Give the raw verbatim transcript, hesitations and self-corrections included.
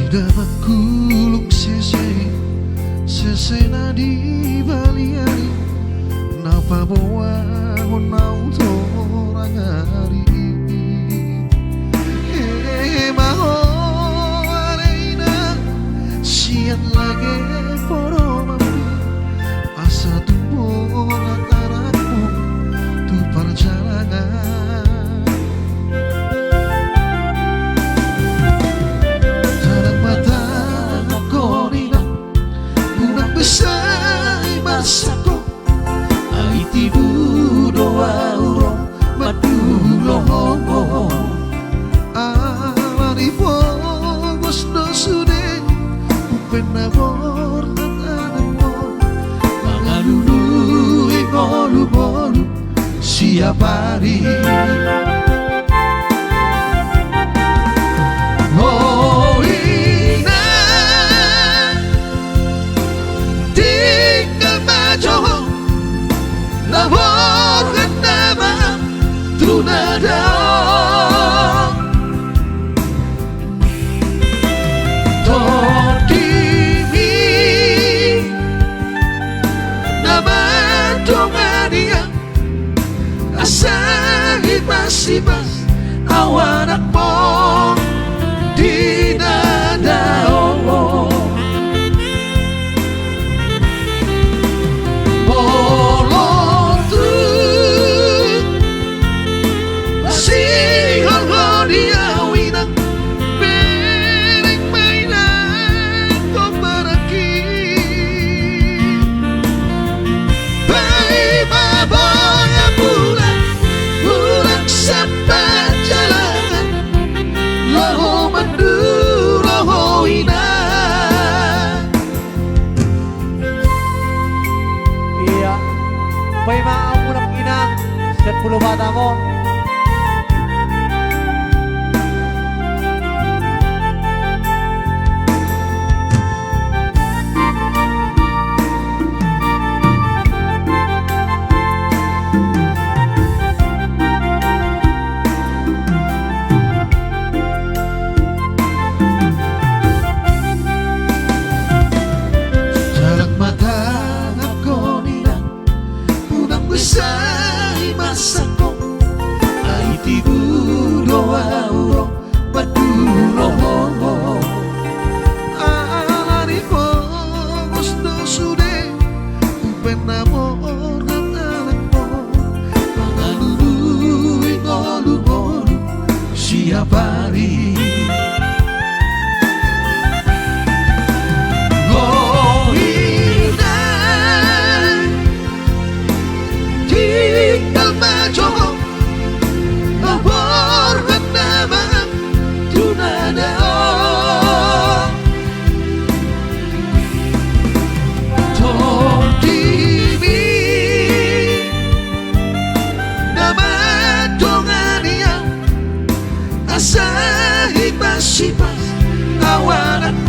Damang hulung sese, sese na di balian i, na paboahon au torang ari. Ema ho ale ina, sian lage podomanmi, asa tumborat anakmu tu parjalangan. Tanang ma tanganhon ina, unang besa i masako. Ai tibu do au ro mandulohon. Ala ni pogos do sude umbahen na borhat anakmu, mangalului ngolungolu siap ari. O ina, tinggal ma jo ho, na borhat nama tu na dao. Tondimi na mandongani au, asa hipas-hipas au anakmu di na dao. Molo tung sihol ho di au ina, bereng ma ina ho maranggi. Paima boha muna, muna sapat jalangan, laho mandulohon ina. Ia, paima au mulak ina, sian Pulo Batam on. Tanang ma tanganhon ina, unang besa i masako. Ai tibu do au ro mandulohon. Ala ni pogos do sude umbahen na borhat anakmu, mangalului ngolungolu siap ari. O ina, tinggal ma jo ho, na borhat nama tu na dao. Tondimi na mandongani au, asa hipas-hipas au anakmu